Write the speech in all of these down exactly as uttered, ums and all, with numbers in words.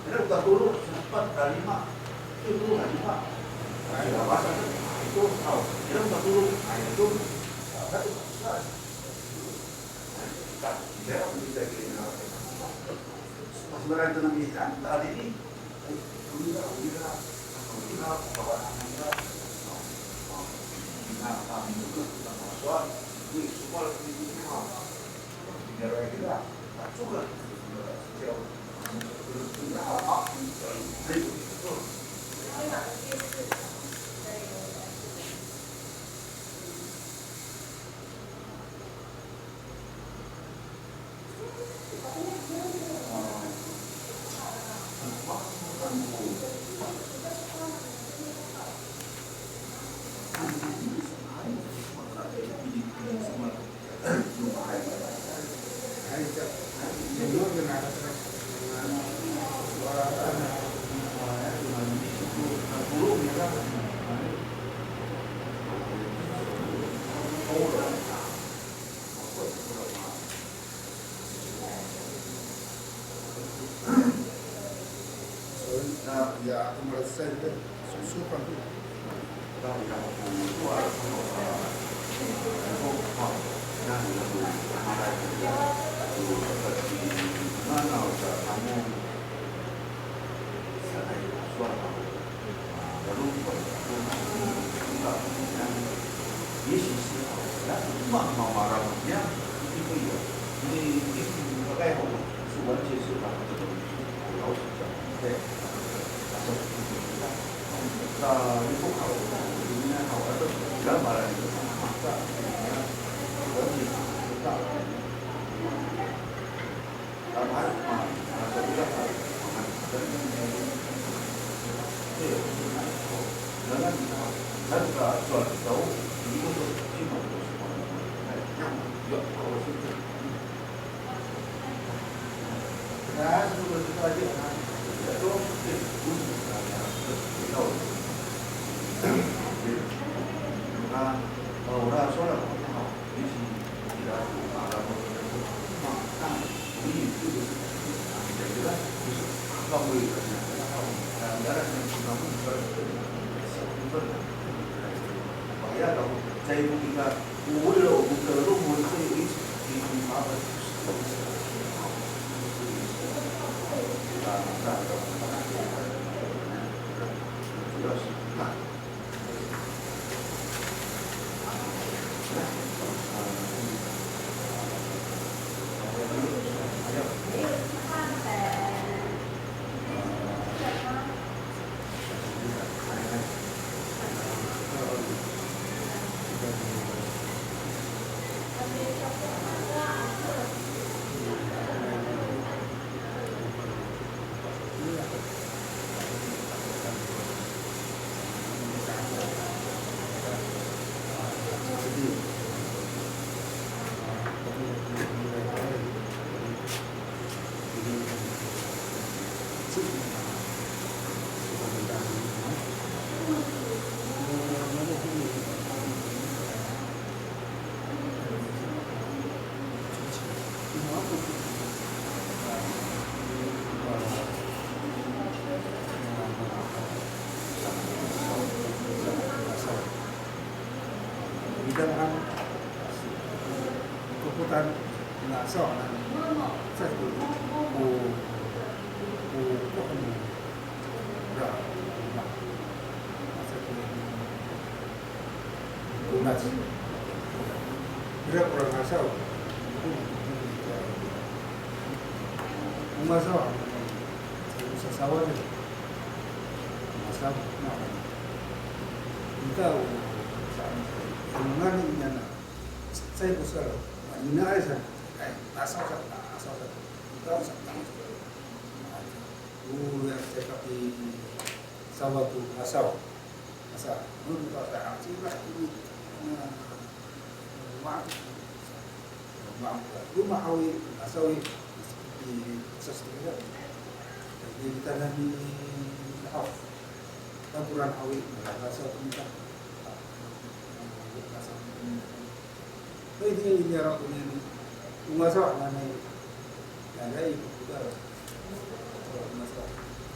Ira ko tatolo, sepat, talima. Ito, talima. Ay, lawasan. Ito, aw. Ira ko tatolo, ay, ito. Saka, saka. Mas malaki to na misan, tadi ni. Ira, ira, ira, kawan ira. Ira, kami juga, kita masuk. Wih, semua lagi di rumah. Widang han, kokotan, ngasaw han, sa ko, ko, ko, ko, ra, ma, sa ko, ko, nas. Ira ko ra ngasaw. Ko ngasaw han, ko sasawan. Ngasaw, na. Ita, o, sa, sa, ngani niya na. Cecay ko sowal, maminaay sa, ay, ngasaw sa, ngasaw sa, ngasaw sa, ngasaw sa. O, ya, cecay kapisawa to ngasaw. Asa, no, no, sa, ang sira, ini, na, maaf, maaf, roma haw i, ngasaw i, i, sa, sa, i, i, tanam i, haw. Takoran haw i, ngasaw, Pwede ini, ini araw ko nini. O ngasaw hananay. Nanay i, ko, ko, ngasaw.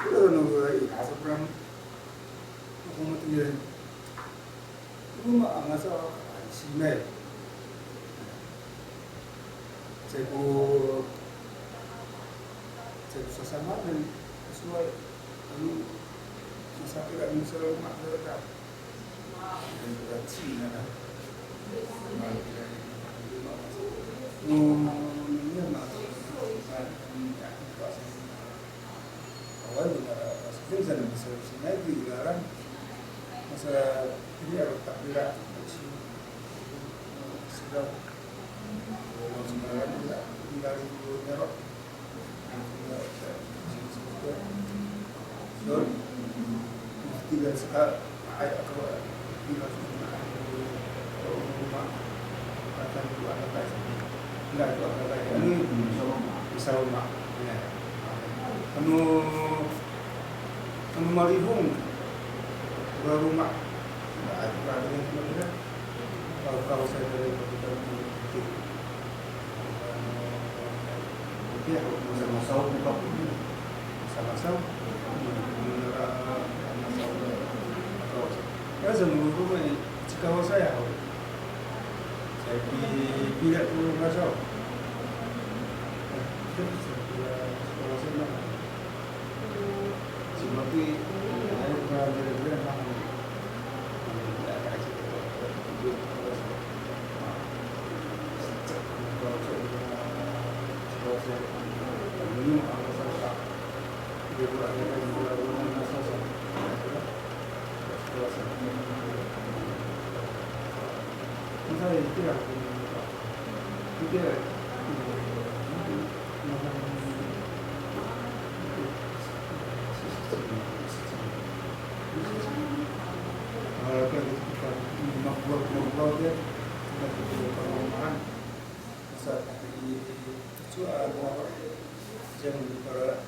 Ira no i, asa ko raan, ako matengil. Roma a ngasaw a simay. Caay ko, caay ko sasamaan, sowal, ano, masakira no saloma' saka. Ano, ano, ano, ano, Awaay, na, sa pinsan, sa, sa Nike, ilalan. Sa, ini, aro, takira, si, sila, sa, nila, nila, nila, Yon, tigasa ka, ay, ako, tigasa ka, ay, ako, roma, katan ko, ano, kay, ila ko, ano, kay, ano, i saloma'. Ya. Ano, ano, malifong, ora roma. Ay, ako, ano, kay, ano, kay, Kawkawasay, masamasaw ko kapo. Masamasaw. Kawkawasay. Kaya sa, no roma i, ci Kawasay haw. Sa pi, pila ko masaw. Kawkawasay na. Ano, siyang para,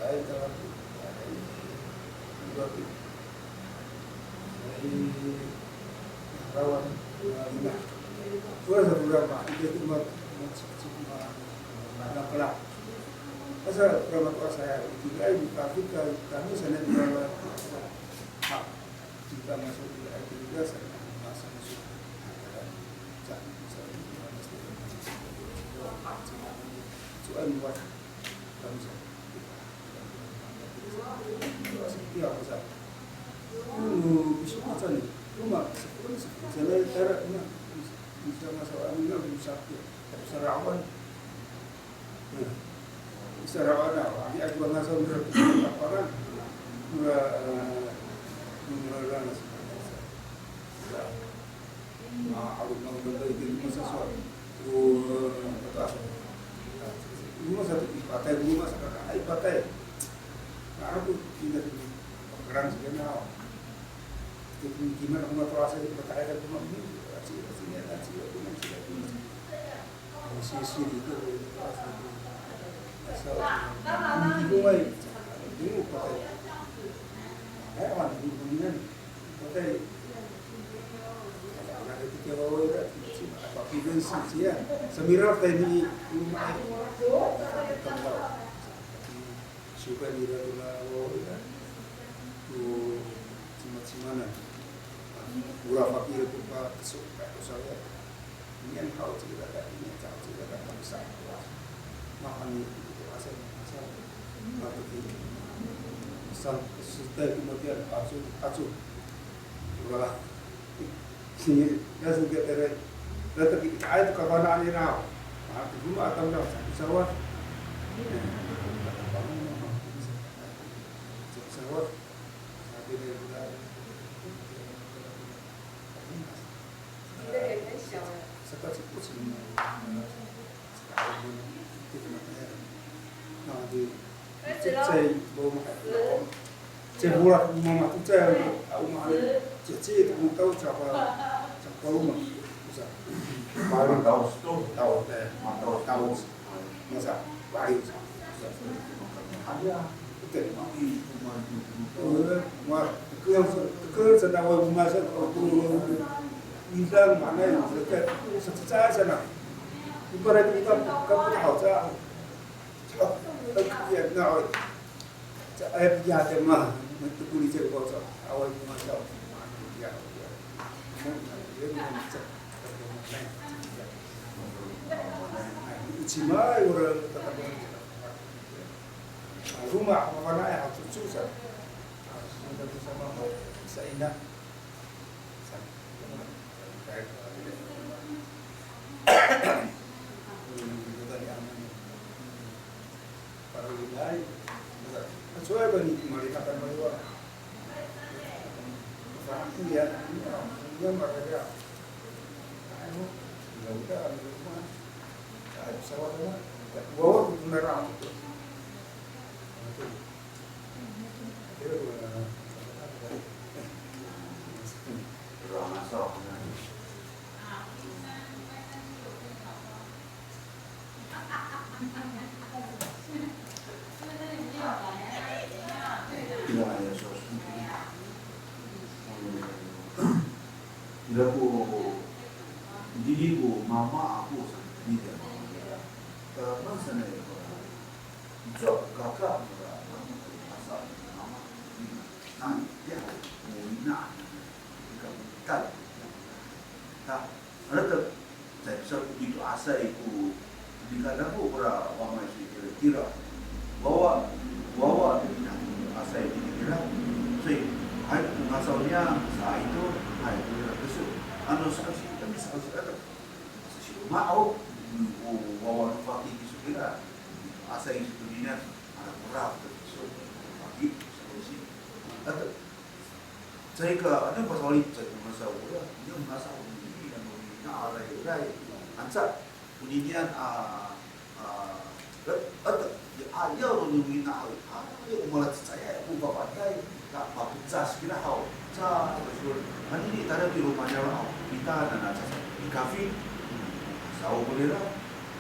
ay, tama, ay, Rawan, ah, ina. Ora sa ora ma, ito to ma, ma, ma, ma, ma, pala. Asa ora mato'asay, itiya i, mipafik ka, kami sanay ora, ah, kita masuk ira, itiya sanay, masuk, masuk. Sa, sa, so, ano, wa, kami sa. Iya, sa. Ano, biso ka sa ni, roma, sa, sa, sa, tara, na, bisa nga sa, ano, na, bisa, sa, sa rawan. Sa rawan na, ang iya, sa, sa, sa, mura, mura, mura, sa, sa, sa, Ah, ako, mga ganda, hindi mo sa suwat. O, mataas. Hindi mo sa ipatay, hindi mo sa kakaay, patay. Na ako, hindi na pagkarang sa ganyan, oh. Ito, kung hindi man ako matuwa sa ipatay, ako, mga, hindi, at sila, sila, at sila, at sila, at sila. Ang sisili ko, mataas na ito. Sa, hindi ko may, hindi mo patay. Ay, ako, hindi ko yan. Patay. Wala na ito kaya waway na. Papigan si siya. Sa mirap tayo ni Uma. Siya pa nira to na waway na. To cima-cimanan. Ora fakir to pa keso, pa keso ya. Inian haw cira ka, inian haw cira ka, bangsa. Mahaen ni, ito, asal, asal. Mato ki, asal, sitay ko matiya, aco, aco. Wala. Sige, ya, sige, tere. Datang kita, ay, to kafana'an nira haw. Ah, to, roma atang na, sa pesawat. Sa pesawat. Sabi nira, Masa, wali. Ito, ma, ma, tekel, tekel sa naway o masa, o, o, minsan, mana, tekel, sa, sa, sa, sana. Ibarat kita, kamu tahu, sa, sa, ya, na, sa, ay, ya, sa, ma, tekel, sa, sa, away o masa, ya, ya. Cima, ora, Roma, mafana'ay a coco sa. Sa ina. Sa, para ina. Sa, so, ay, ba ni, malinakan, maliwa. Sa, iya, iya, iya, makaya. Ay, no, iya, uda, iya, uma. Ay, pesawat, ano. Wawa, ko naraan. Ira ko, dini ko mama ako sa, dini ko mama. Ka, masa na ko. Ico kaka, asa, mama, ina, na, ya, mo ina, ika, tal. Ta, ano ta, sa, sa, ito asay ko, nika nako kora wama iso itira. Wawa, wawa, ina, asay itira. So, hay, ko ngasaw niya, sa ito, hay, ko ira keso. Ano, sa, sa, kami sa, sa, sa, si Mao, ko wawa no faki iso kira. Asay iso to ninian, ano kora, so, faki, so, si, ato. Caay ka, ano, pasawali, caay ka masaw, ya, ini masaw, ini, ano, ini, aray, aray. Anca, oninian, a, a, ato, ya, ayaw, no, ini, a, ayaw, o malacecayay, o papaday, ta, mapecas kira haw. Sa, ano, ini, tayra to i loma' nira haw. Ita, nana, caay, i kafi, saw ko nira.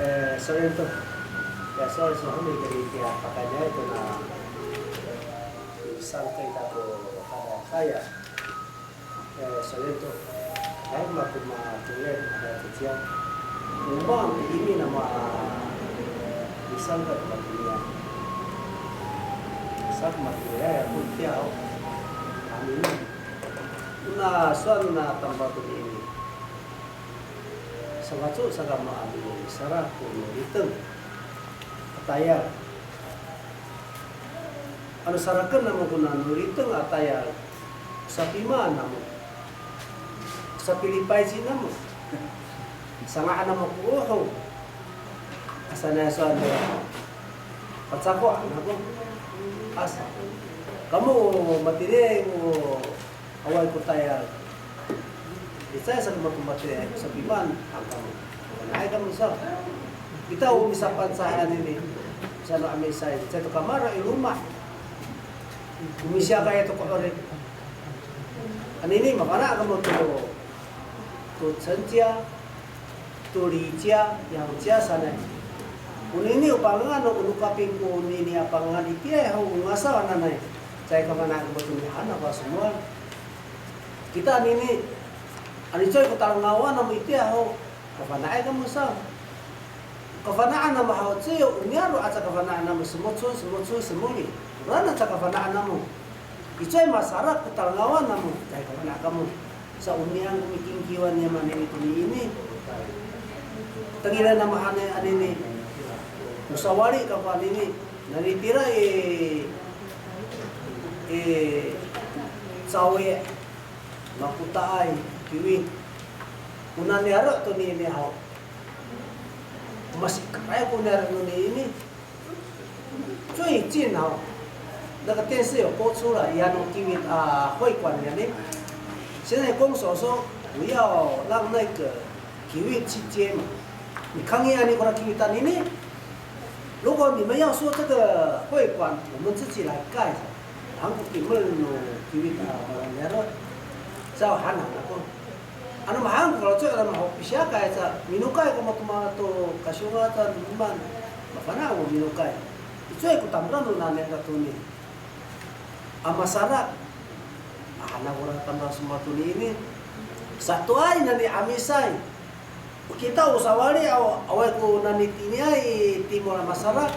E, sowal to. Ya, sowal so honi kari kiya pakayni to na, e, misangkay kako kada saya. E, sowal to. Ay, mako matoled, ada kecil. Uma, ini nama, misangkay kako niya. Sa ko matiya ya ko tiya o. Amin. Ona sowal na tamdaw tonini. Safaco sa kamo a misarah ko no liteng a tayal. Ano saraken namo ko nano liteng a tayal, sapimaan namo? Sapilipayci namo? Sanga'an namo ko oho? Asa na sowal nira. Pacako nako. Asa. Kamo matini ko awaay ko tayal. Icay sa kamo to matini, sapimaan han kamo? Fana'ay kamo sa. Kita o misaPangcahay anini, sano a misay, caay to kamaro' i loma'. O misiyakay to ko 'orip. Anini mafana' kamo to, to 成家, to 离家, 养家 sanay. Onini o pangangan no, o no kaping konini a pangangan itiya ho o ngasaw hananay. Caay kafana' kamo to mihaen ako a somowal. Kita anini, ano icowaay ko talengawan namo itiya ho, kafana'ay kamo sa. Kafana'an namo haw, ciyo o niyaro' aca kafana'an namo, semocon, semocon, semoli. Oraan aca kafana'an namo. Icowaay masarah ko talengawan namo, caay kafana' kamo sa. O niyam ko mikingkiwan niyam anini tonini. Tengilen namo hanay anini. O sawali kako anini. Nani tira i, i cawi, makotaay, kiwit. O naniyaro' tonini haw, masikeray ko niyaro' nonini. 最近 haw, 那个电视有播出了，i ano kiwit a 会馆 ya ni. 现在公所说不要让那个 kiwit 去接嘛。你抗议啊，你给我 kiwit 啊，你你，如果你们要说这个会馆，我们自己来盖。Mahaen ko kimel no kiwit a, mahaen niyaro'. Sa, haen han ako. Ano mahaen ko faloco' ano mahaen ko pisiyakay sa, minokay kamo to ma-, to kasiyongan sa, no maan, mafana' ko minokay. Icowaay ko tamdaw no nani a toni a masarah. A, han ako ra tamdaw somowal tonini. Sato'ay nani 'amisay. 我听到 o sawali aw, awaay ko nani tiniay i timol a masarah.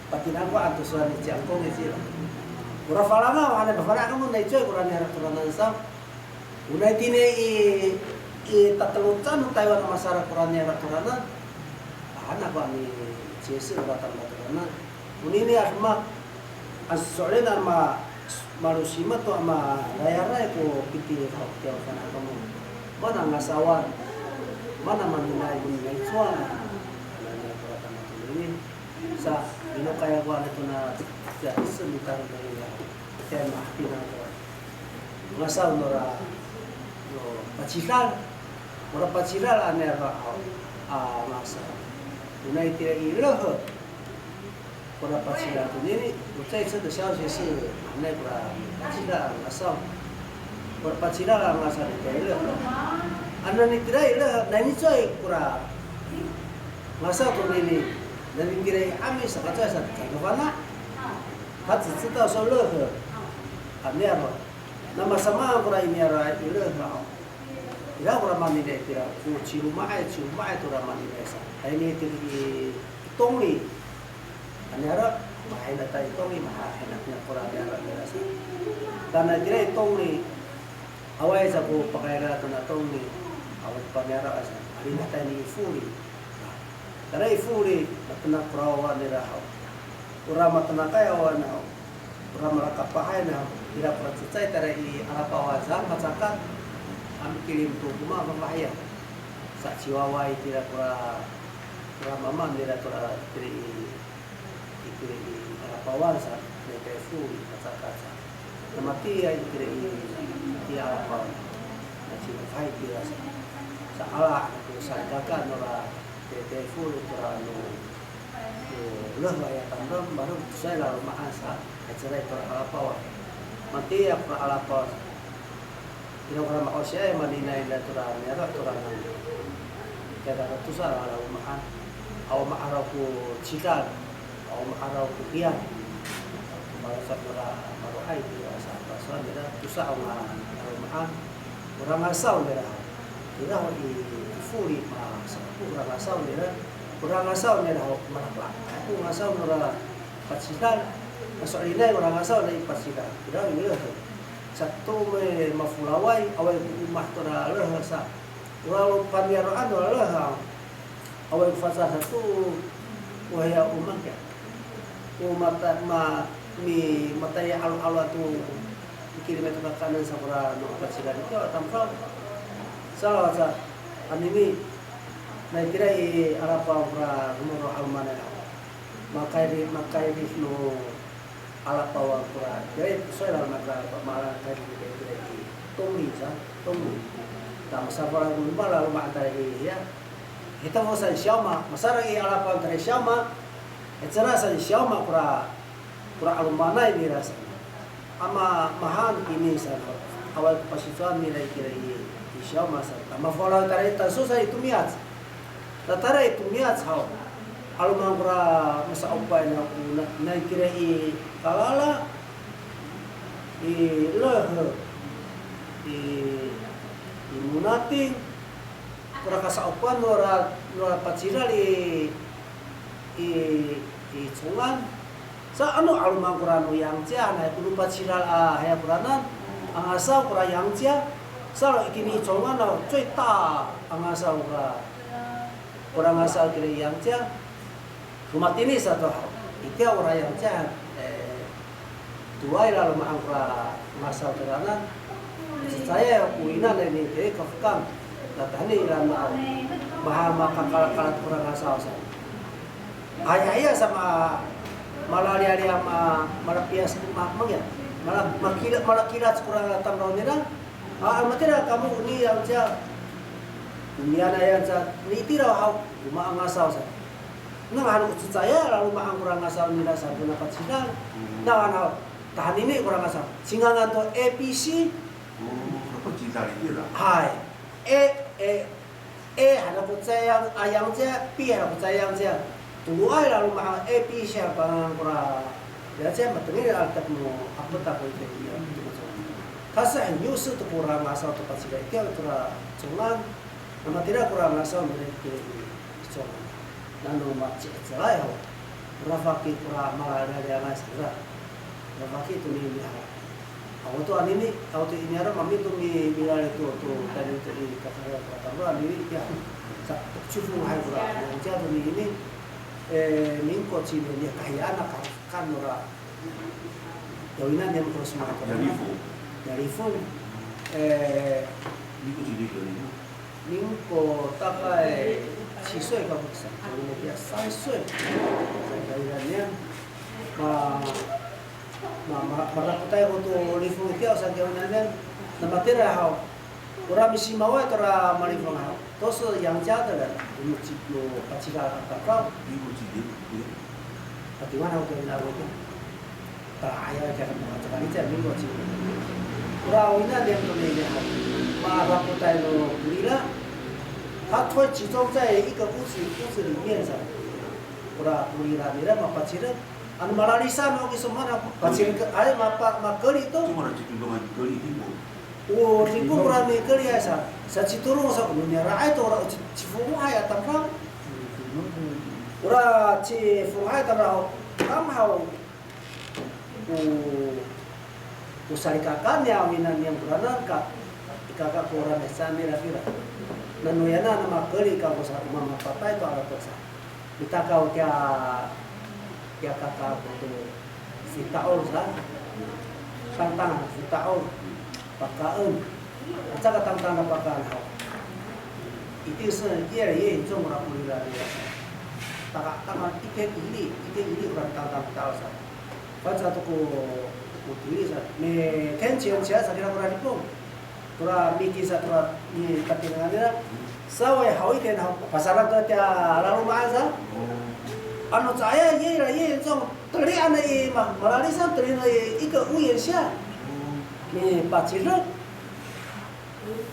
Patinako han to sowal ni Ciangkong i cila. Kora Falangaw, hanay mafana' kamo, nai cowaay kora niyaro' toranan sa. O nai tini i, i tatelocaan no Taywan a masarah kora niyaro' toranan. Han ako a mi解释 kora tamdaw toranan. Onini a demak, a so'elin a ma, malosimet to a marayaray ko piti haw tiya o fana' kamo. Mana ngasawan, mana maninaay, maninaay cowa. Hananay kora tamdaw tonini. Sa, minokay ako ano tona, tiya semitar tonini. Tiya mahapinang ko ngasaw nora, no, pacidal. Nora pacidal ano ira haw a ngasaw. Onay tira i leh. Kora pacidal tonini, o caay cecay to siyawsi sa, anay kora pacidal a ngasaw. Kora pacidal a ngasaw ni tira i leh. Ano nani tira i leh, nani cowaay kora ngasaw tonini, nani tira i 'amis, saka cowaay sa, caay kafana'. 他只知道说 leh, a niyaro'. Na masamaan kora i niyaro' i leh haw. Ira kora maniniay tira, ko ciloma'ay, ciloma'ay tora maniniay sa. Hay ni tira i, i tongli. A niyaro', mahaenat i tongli, mahaenat niya kora niyaro' nira sa. Tana tira i tongli, awaay sa ko pakayra tona tongli, awaay ko paniyaro' sa. Alinatay ni i foli. Tara i foli, matenak kora wawa nira haw. Ora matenak a wawa nira haw. Ora malakapahay nira haw. Ira kora cecay tara i alapawan sa, macakat. A mikilim to koma fafahiyan. Sa ciwawaay tira kora, kora mama nira tora tira i, i tira i alapawan sa, nai tira i foli, macakat sa. Na matiya i tira i, i alapawan. Na ciwawaay tira sa. Sa ala, ko salikaka nora, tira i foli tora no, no leh a tamdaw, maro' tosaay laloma'an sa, hay caay tora alapawan. Matiya kora alapawan sa. Ira kora ma'osiay maniniay nira tora niyaro' tora nani. Tada tosa laloma'an. Aw ma'araw ko cidal. Aw ma'araw ko hiyang. Maraw sa kora maro'ay ko asa, asa nira tosa aw nga laloma'an. Ora ngasaw nira. Ira ho i, i foli ma, sa ko ora ngasaw nira. Ora ngasaw nira ho, malakla. Ko ngasaw nora pacidal. Maso'elinay kora ngasaw na i pacila. Kira i leh. Sato me mafolaway, awaay ko omah tora leh sa. Ora lo paniyaro'an tora leh. Awaay ko facal sato, o hiya o maan kiya. O mata, ma, mi, mataya'alo'alo to, mikilim to kakaenen sa kora no pacila ni kiya, tamdaw. Sa, sa, anini, na itira i alapaw kora no 'alomanay. Makairip, makairip no alapawan kora, kira i, sowal maka, mala, kira i, kira i, tongli sa, tongli. Ta masafalan ko loma', laloma'an tayra i, ya. Ita ko sa i siyawma, masadak i alapawan tayra i siyawma, icela sa i siyawma kora, kora 'alomanay nira sa. Ama, mahaen kini sa, awaay ko pasicowan nira i kira i, i siyawma sa. Ta mafolaw tayra i, taso sa i tomiyac. Tatayra i tomiyac haw. 'Aloman kora masa'opoay na, na, na kira i kalala, i leh, i, i monating, kora kasa'opoan nora, nora pacilal i, i, i congan. Sa ano 'aloman kora no yangciya, na ko no pacilal a, haya koranan, a ngasaw kora yangciya, sa itini i congan no, 最大 a ngasaw kora, kora ngasaw kira i yangciya. Ko matini sato haw, itiya kora yangciya, e, toloay laloma'an kora ngasaw koranan. Cecayay ko ina nani kira i kafekang. Tatahini ira no, maha makakalakalat kora ngasaw sa. Aya, aya sa ma, malaliyaliya ma, malapiyas ma, mangiya. Mala, makila, malakilac kora tamdaw nira. A, matira kamo ni yangciya. Miyanay yangciya, ni itira haw, o maan ngasaw sa. Nang ano o cecayay laloma'an kora ngasaw nira sa ko na pacilal. Nang ano, tahanini kora ngasaw. Cingangan to A B C. O, na pacilal itira. Hay. E, e, E, hana ko cecayay a yangciya, P, hana ko cecayay a yangciya. Toloay laloma'an A B C a pangangan kora. Yangciya matengil a latap no, apa ta ko itiya. Kasi hiniyo sa to kora ngasaw to pacilal itiya kora congan. Na matira kora ngasaw nira i congan. Nano maci'icelay ho. Kora faki kora malaliyaliyangay sa. Kora faki to ni, ni ha. Awa to anini, awa to ini ara mami to mi, milali to, to, tayni to i kakarayan to tamdaw anini, ya. Sa, cifong hay kora, yangciya to ni ini, e, mingko cini, ya, kahiyaan a ka, kan nora. Yawinan niyam ko sema ko. Yalifong. Yalifong. E, mingko cini yalifong. 民国大概七岁 kako sa, 三岁. Sa, sa, sa, ma, ma, ma, marapotay ko to lifong itiya sa kiya naniyan. Na matira haw. Ora misimaway tora malifong haw. To sa 杨家的人, no ci, no pacila a takaw. Mingko cini, ya. Patiwan haw to ina ko. Ta'ayay kiya, caka ni, caka ni, caka ni, caka ni. Ora o ina niyam to nini haw. Marapotay no kolila. 他会集中在一个屋子，屋子里面 sa. Ora kolila nira mapacireng. Ano malalisan no kiso mana, pacireng ke, ay, mapa, makeli to. Cima na citodongan keli, tipo. O, tipo kora mikeli ay sa. Sa citodong sa, o no niyaraay to ora o ci, cifohay a tamdaw. Ora cifohay a tamdaw. Tamdaw. O, o salikaka niya, o ina niyam koranan ka, i kaka kora misan nira kira. Nano yana na makeli kako sa, o mamapatay to alatek sa. Mitakaw kiya, kiya kaka ko to fita'ol sa. Tangtang fita'ol. Pakaen. Aca ka tangtang a pakaen haw. Itiya sa, itiya i, i, cong ra kolila nira. Taka, taka, itiya i, itiya i, ora tangtang fita'ol sa. Fangcal to ko, ko tili sa. Mitengen ciya sa kira kora lipong. Tora miki sa tora mitatinangan nira. Saway haw itiya haw, pasaran to tiya laloma'an sa. Ano ca'ayay, ira, i, cong, telian i, ma, malalisan, telian i, ika uyen siya. Mipacireng.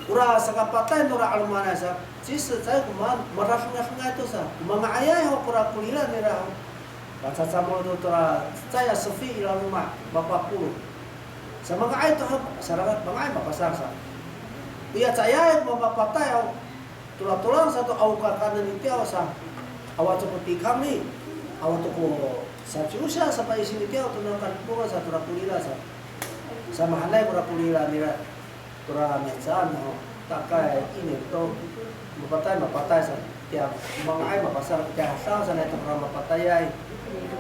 Ora sakapatay nora 'alomanay sa, cisa caay ko maan, marafngafngay to sa, manga'ayay ho kora kolila nira ho. Pacacamol to tora, caay a sefi i laloma', mapapolo. Sa manga'ay to ho, sarangan, manga'ay mapasang sa. Iya caayay, mapapatay ho. Tolatolang sato awa kakaenen itiya sa. Awa to ko tikang ni, awa to ko Sa ciwsa sa paisini kiyaw to no kalipongan sa tora polila sa. Sa mahaenay kora polila nira tora mihecaan ho. Takay inin to mapatay, mapatay sa. Kiya manga'ay mapasal, kiya hasaw sanay to kora mapatayay.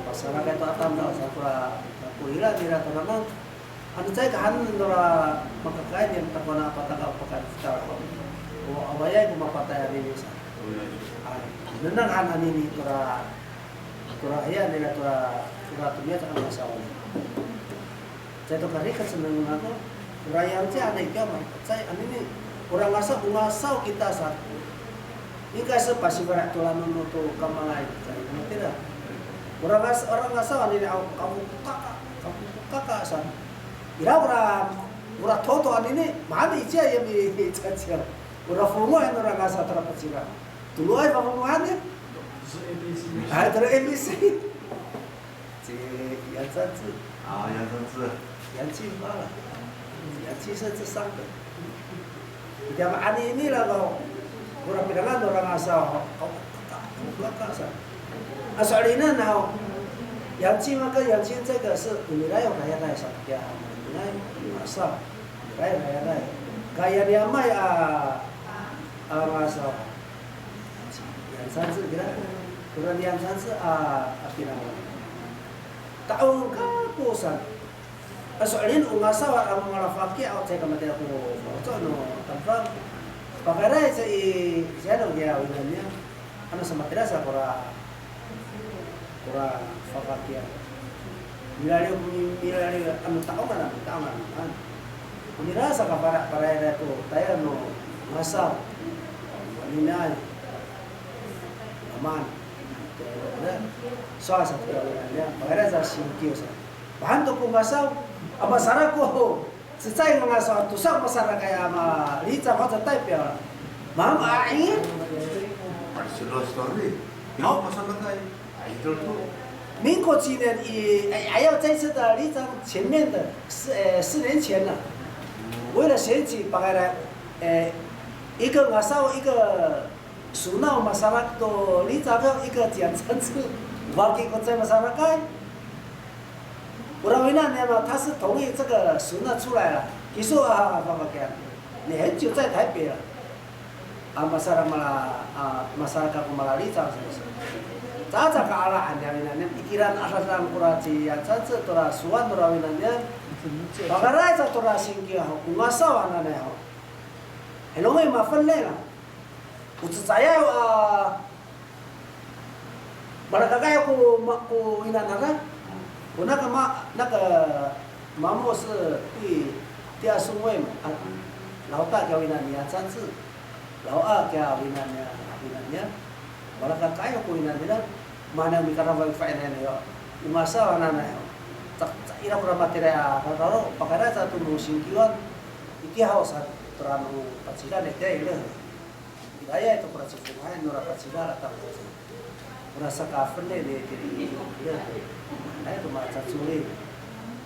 Pasalakay to a tamdaw sa tora polila nira to nanan. Ano caay kahanen nora makakaay nira to kona pataka o pakaay kita ho. O awaayay ko mapatay anini sa. Ay, nengneng han anini tora Tora hiya nira tora, tora tomiyac a ngasaw. Caay to karikec sa nengneng ako. Tora yangci anay kiya ma, caay anini. Ora ngasaw, o ngasaw kita sa. Ingkay sa pasifana' to lano no to kamangay. Caay, ano tira. Ora ngasaw, ora ngasaw anini aw, kafokaka, kafokaka sa. Ira ora, ora toto anini, maan iciya ya mi, mi caciyaw. Ora fongoh han ora ngasaw tora pacila. Toloay pafongohan ya. Ay, tora M B C. Ci Yan San Ci. A, Yan San Ci. Yan Ci ba la. Yan Ci sa ci sangka. Itiya ma anini la ko. Ora pinangan ora ngasaw. Kaka, kaka sa. A, so'elinen haw. Yan Ci maka Yan Ci caay ka sa, o mirayaw kaya kaya sa. Ya, mirayaw ngasaw. Mirayaw kaya kaya. Kaya niyam ay a, a ngasaw. Yan San Ci kira. Tora Yan San Ci a, a pinangan. Ta'ong kako sa. A so'elin o ngasaw a malafaki a, caay ka matira ko faloco' no tamdaw. Pakayraay sa i, saan kiya winan niya. Ano sa matira sa kora, kora fafaki a. Milaliw, mi-, milaliw, ano ta'ongan, ano ta'ongan, ano. Nira sa kafana' parayray to tayal no ngasaw. Waninay. Aman. Sowal sa tayal niya. Pakayraay sa singkiw sa. Mahaen to ko ngasaw. A masarak ko. Cecay no ngasaw, tosa masarakay a malicang, 或者代表了。Mama ain. Ay, sino story. Ino masarakay. Ay, ito to. 民国几年以，哎，还要再次的里长前面的四，呃，四年前了，为了选举，把他来，呃，一个 ngasaw，一个 Sona o masarak to licang, ika ciyan sansu, waki ko cecay masarakay. Ora winan niya ma, 他是同意这个 sona 出来了。Kiso a, a, fafaki a. 你很久在台北了。A, masarak mala, a, masarak ko malalicang sansu. Caay ka ala han niya winan niya, ikiran a sasang kora ciyan sansu, tora sowal tora winan niya. Pakayraay sa tora singkiw ho, o ngasaw hananay ho. Helongay mafenlay la. O cecayay, a, malakakaay ko ma-, ko winan nara. Ko naka ma-, naka mamo se ti, tiya songway ma, a, lawta kiya winan niya sansu. Lawa kiya winan niya, winan niya. Malakakaay ko winan nira. Mana mikaraw fa'inay niyo. O ngasaw hananay. Ca-, ca-, ira kora matiraay a rararo, pakayraay sa to no singkiwan. Itiya ho sa tora no pacilal itiya ira. Ira ya to kora cifongayan nora pacilal a tangko sa. Kora sakafenlay ni tiri ira. Ay, to macacoli.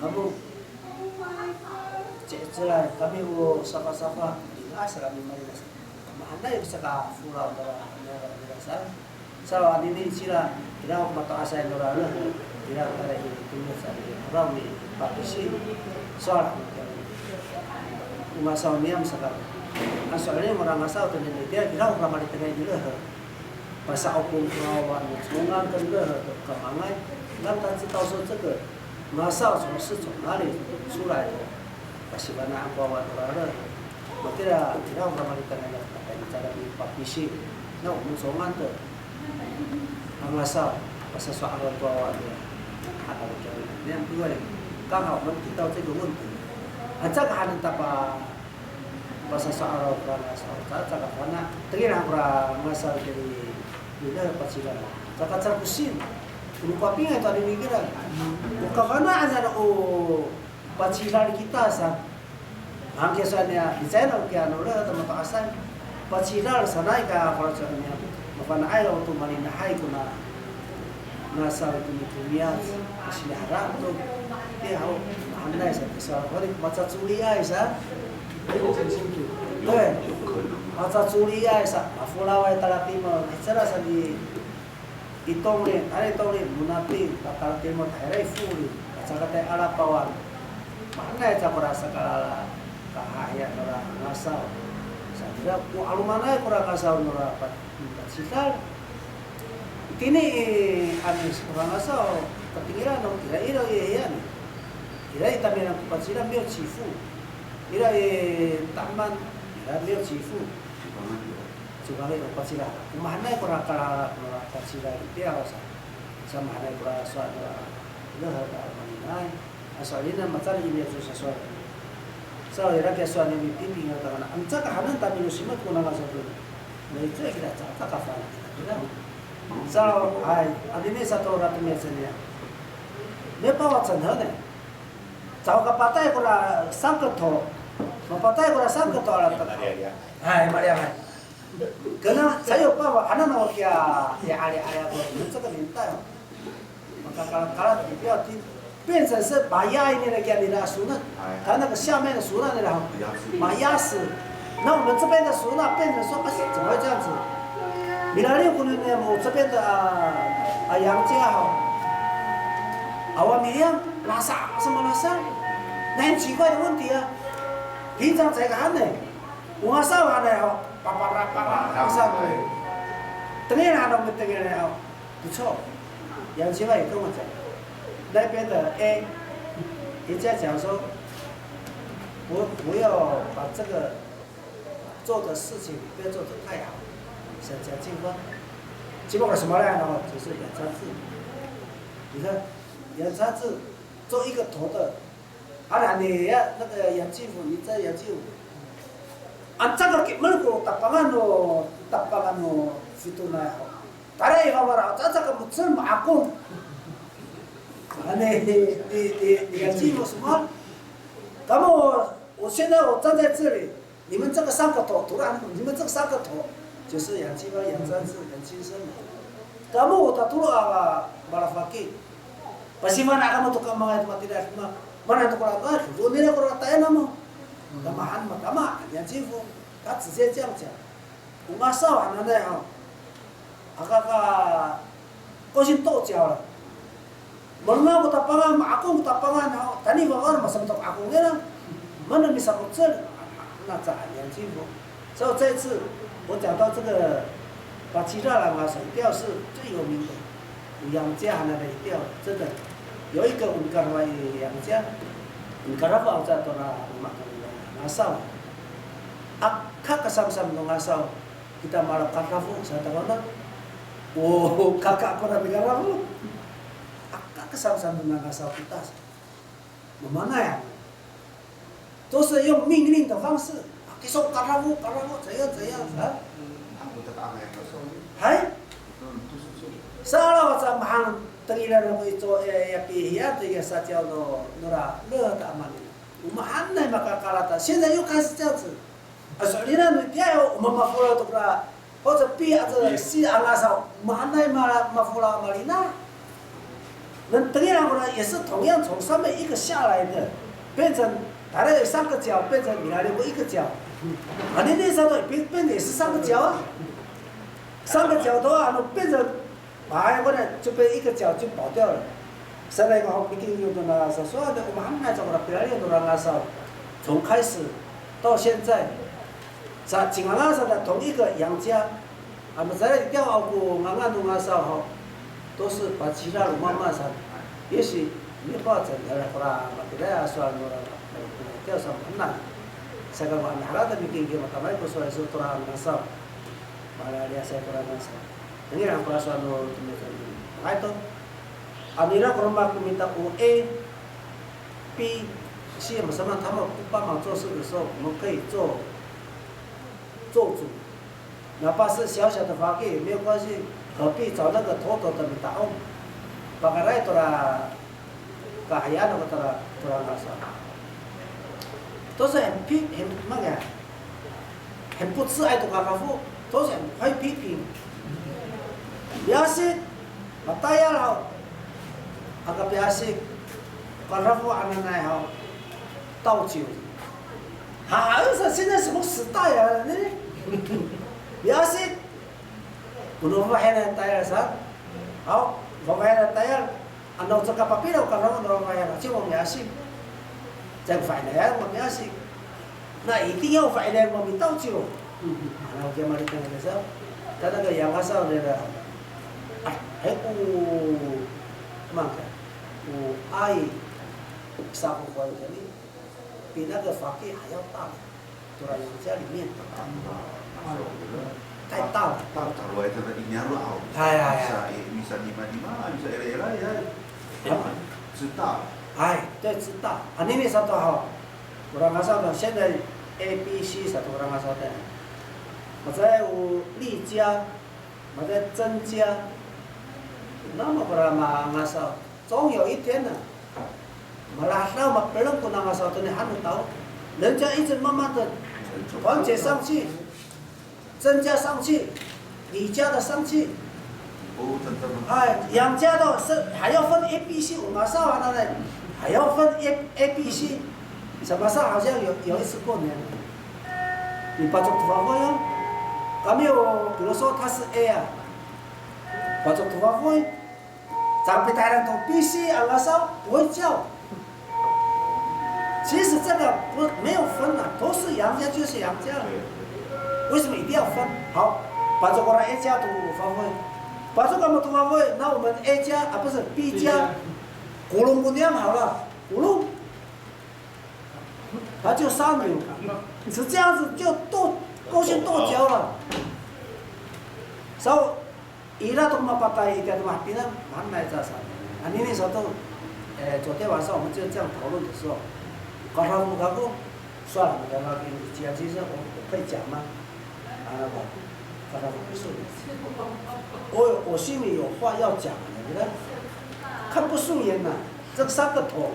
Kamo, ci'icelay, kami o safasafa, ira sa kami marinas. Mahaenay sakafolaw nora, nora, nora sa. Sa anini sira, ira ko mato'asay nora, ira ko tara i, tongo sa i, ira ko mipapisi. Sowal. O ngasaw niyam saka. A, sowal niyam ora ngasaw to nini, ira ko malitengay nira. Pasa'opong ko wawa no, mongan ko nira, to kamangay. Kan 他知道说这个 ngasaw 从事从哪里出来的。Pasifana'an ko wawa nora. Matira, ira ko malitengay nira, patay cara mipapisi. Na o mongan to. A ngasaw, pasasowal to wawa nira. Ano kami, niyan tuway. 刚好我们提到这个问题。A, caka hanen ta pa, pasasowal ko ngasaw. Caka, caka fana'. Tengil han kora ngasaw kira, nira pacilal. Caka caka kosin. Ko papingay to anini kira. O kafana'an sa o pacilal kita sa. Angke sa niya, icay no kiya no le, to mato'asay. Pacilal sanay ka, faloco' niya. Mafana'ay o to malinahay kona ngasaw to ni komiyac. Siniharaan to. Tiya ho, mahaenay sa, tisowalan ko ni, macacoliay sa. Tiya, macacoliay sa. Mafolaway talatimel. Icara sa ni Itongli, tali Itongli, Monati, Pataltimol, tahira i Foli, a caka tay Alapawan. Mahaenay ca kora sakalala, kahahiyan nora ngasaw. Sa ira, o 'alomanay kora ngasaw nora pa-, pacidal. Itini i Amis kora ngasaw, patingilan no, ira ira i hiyan. Ira i tamiyanan ko pacidal, 没有起伏. Ira i taman, ira 没有起伏. Cibangi o pacidal. O mahaenay kora kala, kora pacidal itiya sa. Sa mahaenay kora sowal nora, ira ha ka malinay. A sowal ina, maca ina, so sa sowal. Sa ira kiya sowal ni mipiping a tangana. Anca kahanen tamilosimot ko nanga sa to. Na icowa kita ca, ca kafana kita. Sa, hay, anini sato ora to miya ceniya. Miya pawa cenhen e. Caho ka patay kora sangketo. Mapatay kora sangketo ala ta. Hay, maliya hay. Kena sayo pa wa, ano no kiya, ya ali ali ako, 这个年代哦。Makakalat-kalat, 不要听，变成是 bayay nira kiya nira sona. 哎。他那个下面的 sona nira, 麻药是。那我们这边的 sona 变成说，哎，怎么会这样子？Milaliw ko nini mo 这边的啊，啊，杨家哈。Awa miyan, lasa, 什么 lasa？那很奇怪的问题啊。平常才个 hanay. O ngasaw hanay ho, papara, papara, ngasaw. Tengil han o mitengil ho. 不错，杨清华也跟我讲，那边的 A，人家讲说，不，不要把这个做的事情不要做得太好，想讲清华。结果什么呢？就是杨昌志，你看杨昌志做一个头的， Anini ya, 那个杨继福，你知道杨继福？Anca ka ki'emel ko tapangan no, tapangan no fitonay ho. Tayra i fafara, anca ka mo^cel, ma'akong. Anini, 你，你，你，杨继福什么？Kamo, 我现在我站在这里， 你们这个三个头，突然，你们这三个头，就是杨继福、杨昌志、杨清生嘛。Kamo tatolo a malafaki. Pasifana' kamo to kamangay to matira, ma, mana to kora, ah, to nira kora tayan namo. Tamahan matama, 杨继福，他直接这样讲。O ngasaw hananay ho. Aka ka, ko sinto ciyaw la. Manga ko tapangan, ma'akong ko tapangan, ha, tayni fafar, masametok akong nira. Mana misa mo^cel, na ca 杨继福. So 这一次我讲到这个 Pacidal a ngasaw itiya 是最有名的. O 杨家 hananay itiya, 真的。有一个 o mikaraw i 杨家, o mikaraw aw ca tora loma' to ngasaw. Aka kasamsam no ngasaw. Kita mala kadafo sa tawna. O kaka kora mikadafo. Aka kasamsam no ngasaw kita. Mamanay a. 都是用命令的方式。Kiso kadafo, kadafo, 怎样怎样啊。Hay? Sa alawa sa mahang tengilan ako ico, e, ya pihiya to ya saciyaw no, nora, le ta amani. O mahaenay makakalat a. 现在又开始这样子。 A, so'elinay no itiya yo, o mamafolaw to kora, 或者 pi ato si a ngasaw, mahaenay ma, mafolaw a malina. 那 tengilan kora 也是同样从上面一个下来的，变成 tayra 三个角，变成 milaliw ko 一个角。Anini sato 变，变也是三个角啊。三个角的话，那变成 Ay, 过来这边一个角就跑掉了。Sanay ko haw mitingyo to na sasowal, o mahaenay sa kora pilaliw nora ngasaw. 从开始到现在，sa cingangan sa 的同一个杨家，a, macaray itiya ko ngangan no ngasaw haw, 都是 pacidal o mama sa. 也许 没有办法整合了，kora matiraay a sowal nora, itiya sa mahaenay. Saka ko anihara ta mitingyo matamaay ko sowal iso tora ngasaw. Malaliyasay kora ngasaw. Tengilan kora sowal no temikan. Ay to. Ano ira ko roma ko mita o A, B、C 嘛，什么他们不帮忙做事的时候，我们可以做，做主。哪怕是小小的 faki 也没有关系，何必找那个头头的 mita'ong? Pakayraay tora Kahiyan ako tora, tora ngasaw. 都是很批，很，那个，很不慈爱的 kadafo，都是很会批评。Piyasik, matayal haw. Aka piyasik, kadafo hananay haw. 倒酒。Hay sa, 现在什么时代啊，呢？Piyasik, Ko no fafahiyan a tayal sa, 好，fafahiyan a tayal, ano caka papina o kadafo no fafahiyan, 就 o miasing. Caay ko fa'inayan, o miasing. Na 一定要 o fa'inayan mamitaw ciw. Ano kiya malitengay sa, tada ka yang kasal nira. Ay, ay, o, mangka, o ay, sa ko kuway kami, 比那个 faki 还要大。 Tora 养家里面。太大了。大，大了，还在那一年了啊。哎，哎，哎。Misa, eh, misa lima lima, misa era era ya. 啊。知道。哎，对，知道。Anini sato haw. Ora ngasaw, 现在 A B C sato ora ngasaw. Matiya o 丽家, matiya 曾家. Namo kora mangasaw. 总有一天呢, malahdaw mapeleng ko nangasaw to ni han no tao. 人家一直慢慢地团结上去，增加上去，李家的上去。哎，杨家的是还要分 A B C，我马上完了呢，还要分 A A B C。什么事？好像有有一次过年，你把这发挥哦，还没有，比如说他是 A 啊，把这发挥。 长辈大人都必须要那时候不会叫。其实这个不没有分了，都是杨家就是杨家了。为什么一定要分？好，把这个 A 家都发挥，把这个 发挥，那我们 A 家啊不是 B 家，古龙姑娘好了，古龙，他就杀牛，是这样子就斗勾心斗角了。所以 Ira to mapatay itiya to mahapinang, mahaenay ca saan. Anini sato, eh, 昨天晚上我们就这样讨论的时候，karamu kako, 算了，我跟你讲，其实我我可以讲吗？啊，我，karamu 不顺眼。我我心里有话要讲的，你看，看不顺眼呐，这三个头，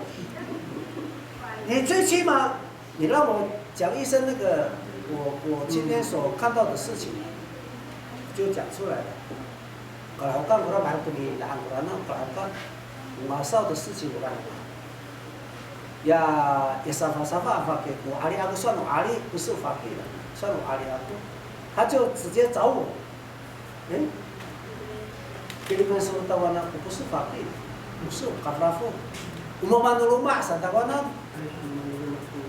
你最起码 你让我讲一声那个我我今天所看到的事情，就讲出来了。Kalahokan kora, mahaen ko nidaan kora, na kalahokan, o ngasaw 的事情 kora. Ya, ya safasafa faki ko ali ako, 算 o ali, 不是 faki 了，算 o ali ako. 他就直接找我， 哎，Pilipinas to tawanan ko, 不是 faki, 不是 kadafo. O mama no loma' sa tawanan.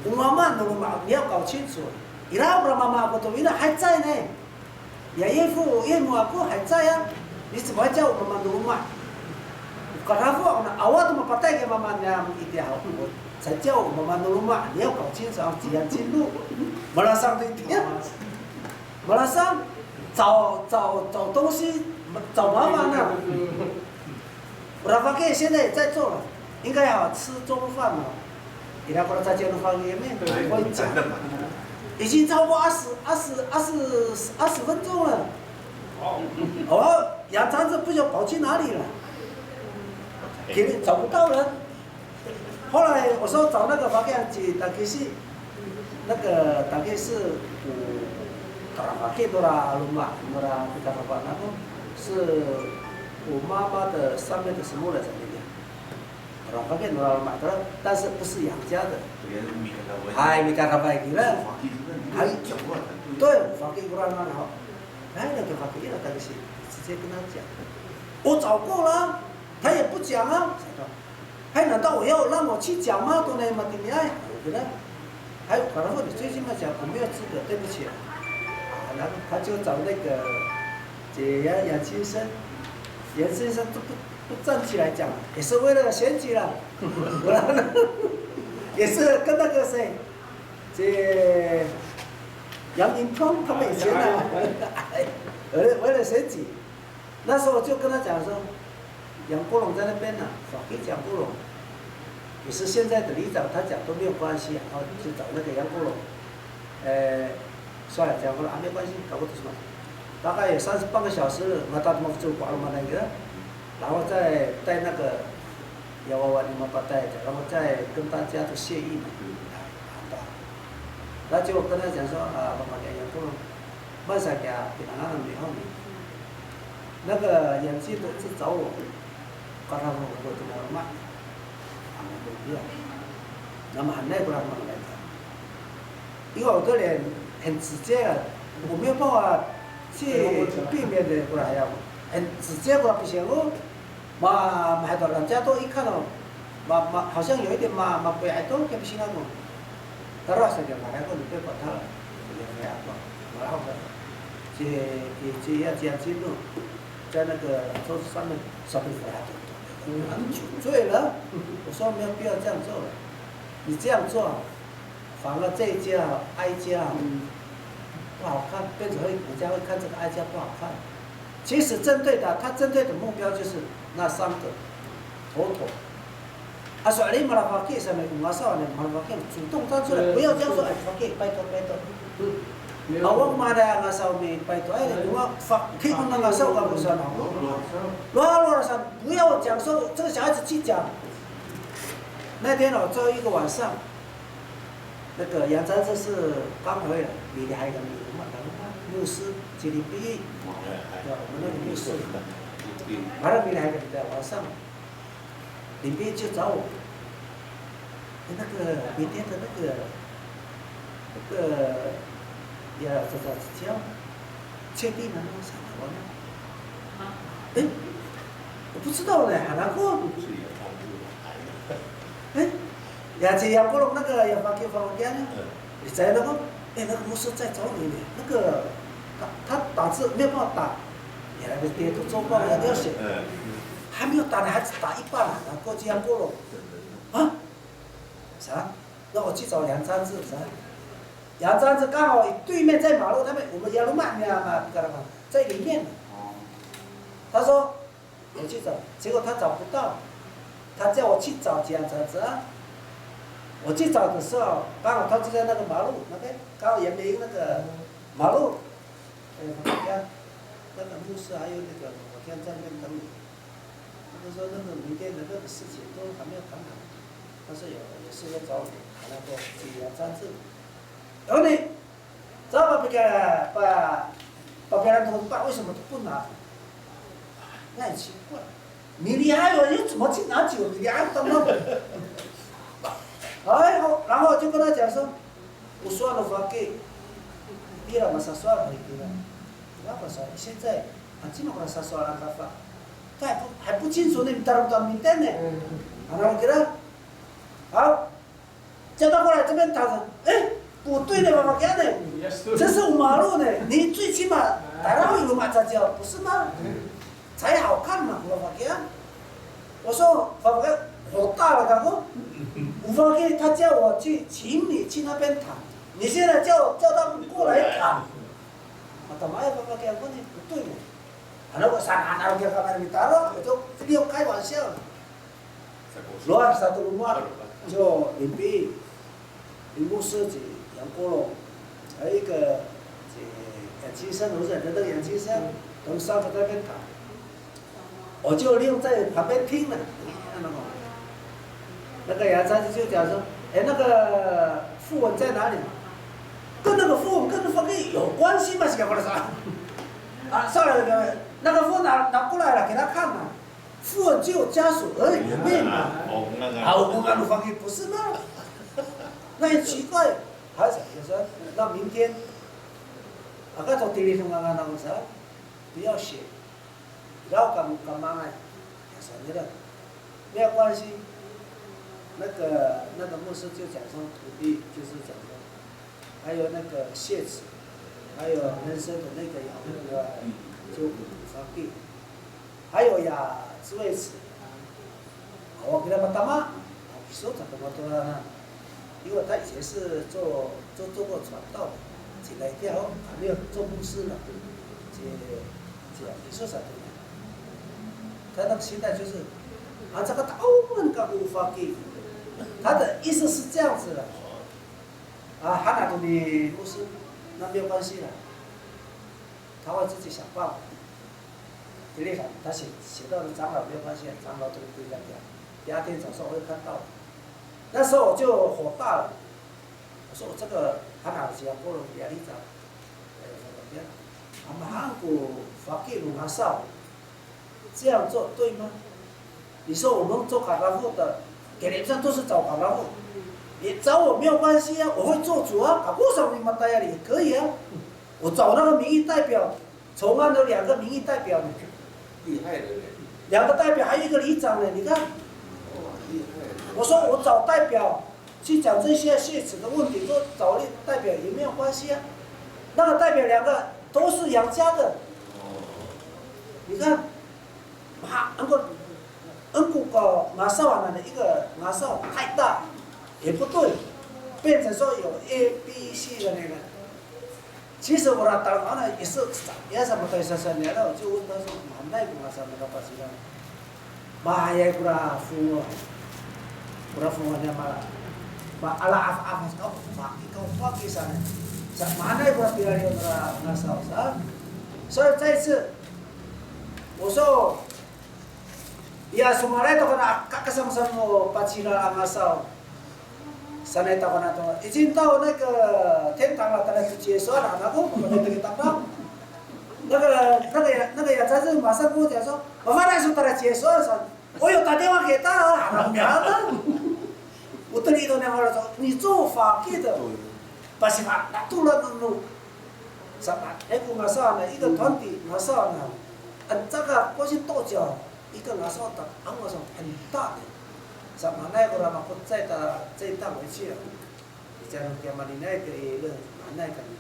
O mama no loma', 你要搞清楚。Ira ko mama ako to wina, 还在呢。Ya, 岳父岳母 ako 还在啊。你怎么还叫我 mama no loma'? O kadafo ako na, awa to mapatay ko mama niyam itiya haw. 才叫我 mama no loma', 你要搞清楚，怎样进入。Malasang to itiya. Malasang, 找找找东西，找麻烦呢。Ora faki 现在也在做了，应该好吃中饭了。Ira ko 在家的 faki 也没有，我跟你讲，已经超过二十、二十、二十、二十分钟了。哦，杨长志不晓得跑去哪里了，肯定找不到了。 后来我说找那个 faki 去 takisi，那个 takisi 是 o kalafaki nora loma' nora pikalafa nako，是 o mama 的上面的什么来着那个？Kalafaki nora loma' 的，但是不是杨家的。Hay, mikalafa kira. Hay, 对，faki kora 那好。哎，那个 faki 那 takisi 直接跟他讲，我找过了，他也不讲啊。 Hay, 难道我要让我去讲吗？都那么的，你哎，我觉得，还有，可能你最近嘛讲，我没有资格，对不起了。啊，然后他就找那个，这杨杨先生，杨先生都不不站起来讲，也是为了选举了，也是跟那个谁，这杨明通他们以前啊，为了为了选举， 那时候我就跟他讲说，杨国龙在那边呢，faki 杨国龙，也是现在的里长，他讲都没有关系啊，然后就找那个杨国龙，呃，算了，讲过了啊，没关系，搞不懂什么，大概有三十半个小时了，那他怎么就挂了嘛那个，然后再带那个 yawawa ni mapatay，然后再跟大家都谢意嘛，啊，那就跟他讲说啊，mama 杨国龙。 Masa kiya pinangan no mihong. 那个杨记都是找我，告诉我我怎么骂，啊，那个不要，那么很累不让忙来的，因为我的脸很直接啊，我没有办法去避免的，不然还要很直接，不然不行哦。Ma, ma, 这样都一看哦，ma, ma, 好像有一点 ma, ma, 不要动，就不行了嘛。他说什么嘛，还不能对管他了，也没有管，然后呢，这，这，这要讲清楚，在那个桌子上面，上面不要动，很酒醉了。我说没有必要这样做了，你这样做，反而这一家哀家不好看，变成会人家会看这个哀家不好看。其实针对的，他针对的目标就是那三个头头。啊，所以你 malafaki 上面有 ngasaw 呢，malafaki 主动站出来，不要这样说，哎，faki，拜托拜托。啊，我 malafaki ngasaw 没拜托，哎，我 faki 那 ngasaw 干不上啊。罗罗上，不要讲说这个小孩子去讲。那天哦，最后一个晚上，那个杨占志是刚回来，米里还有个米嘛，牧师，吉林毕业，对，我们那个牧师，马上米里还有个米在晚上。 林斌就找我，那个明天的那个那个呀，这这这叫确定了吗？我呢？哎，我不知道呢，还难过。哎，呀，这杨国龙那个也发给发给呢。你在那个，哎，那个牧师在找你呢，那个他他打字没有办法打，原来的爹都做梦了，要写，还没有打呢，还只打一半了，然后过去杨国龙。 啊？啥？那我去找杨占志，啥？杨占志刚好对面在马路那边，我们 ya loma' 嘛，在里面。他说我去找，结果他找不到，他叫我去找杨占志啊。我去找的时候，刚好他就在那个马路那边，刚好也没那个马路，哎，那个牧师还有那个我在那边等你。 他说那个明天的那个事情都还没有谈好，他说有有事要找你，谈那个这个杨占志。然后呢，找 papikira pa papikira 同志，为什么都不拿？那很奇怪，米利亚有又怎么去拿酒？米利亚当中，哎，好，然后就跟他讲说，我说了 faki，你了嘛，说了 faki 了，那个时候现在啊，这么快说说了 faki。 他还不还不清楚呢，你打不打明白呢？啊，那我给他，好，叫他过来这边打着，哎，不对呢，妈妈给呢，这是我马路呢，你最起码打到一个马扎脚，不是吗？才好看嘛，我发给啊。我说，发给我大了，他说，我发给他叫我去，请你去那边谈，你现在叫叫他们过来谈，啊，干嘛要发给我呢？不对呢。 Ano ko saan, ano ko kamay mitaro, ito, hindi ko 开玩笑。Luar sato loma', 就林斌、林牧师及杨国龙，还有一个，这杨金生，我认得那个杨金生，他们三个在那边谈。我就利用在旁边听了，那个杨占志就讲说，哎，那个讣文在哪里？跟那个讣文跟那个 faki 有关系吗？是讲过来啥？ 啊，算了，那个讣文拿拿过来了，给他看了。讣文只有家属而已，没有嘛。啊，我们那个，啊，我们那个 faki 不是吗？那也奇怪，还是想说，那明天，啊，刚从地里头刚刚那个啥，不要写，不要干干嘛哎，也是那个，没有关系。那个那个牧师就讲说，徒弟就是讲说， 还有那个谢词，还有人参的那个养护啊，就 faki，还有呀，智慧词。我给他们打嘛，啊，说怎么多了呢？因为他以前是做做做过传道的，进来以后还没有做牧师呢，这这样你说啥对不对？他那个心态就是，啊，这个大部分搞 faki，他的意思是这样子的。 啊，他那个呢，牧师，那没有关系了，他会自己想办法。第二个，他写写到长老没有关系，长老都不会这样讲。第二天早上我又看到了，那时候我就火大了，我说我这个他拿 siya 过了 biya 里长，呃，怎么样？啊，马上 ko faki 弄 ngasaw。 这样做对吗？你说我们做 kalafo 的，给人家都是找 kalafo，你找我没有关系啊，我会做主啊，啊，为什么你们大家也可以啊？我找那个民意代表，从安有两个民意代表呢。厉害了嘞。两个代表还有一个里长呢，你看。我说我找代表去讲这些血池的问题，说找代表也没有关系啊。那个代表两个都是杨家的，你看，啊，如果 Engko ko ngasaw hananay, 一个 ngasaw 太大也不对，变成说有 A B C 的那个。其实我的答案呢也是，也是我对珊珊聊了，我就问他说，哪一个 ngasaw 那个 Pasilan？Mahaenay ko ra fongoh, ko ra fongoh niya ma, ma ala af af ka faki ka faki sa ne. Sa mahaenay ko ra pilaliw ko ra ngasaw sa. 所以再一次，我说 Ya, somalay to kona aka kasamsam no Pacila a ngasaw. Sanay to kona to, 已经到那个天堂了，当然是结束了，那个我们那个当中。那个那个那个杨才是马上跟我讲说，我发来说他的结束了，我有打电话给他啊，他没有啊。我对你都那话说，你做法给的，不是吧？那突然no Sa, e, ko ngasaw na, 一个团体 ngasaw na, 啊，这个过去多久，一个 ngasaw 的，啊，ngasaw 很大的。Sa, mahaenay ko ra mako 这一档，这一档回去啊，你这样给马里奈给了，马里奈给你。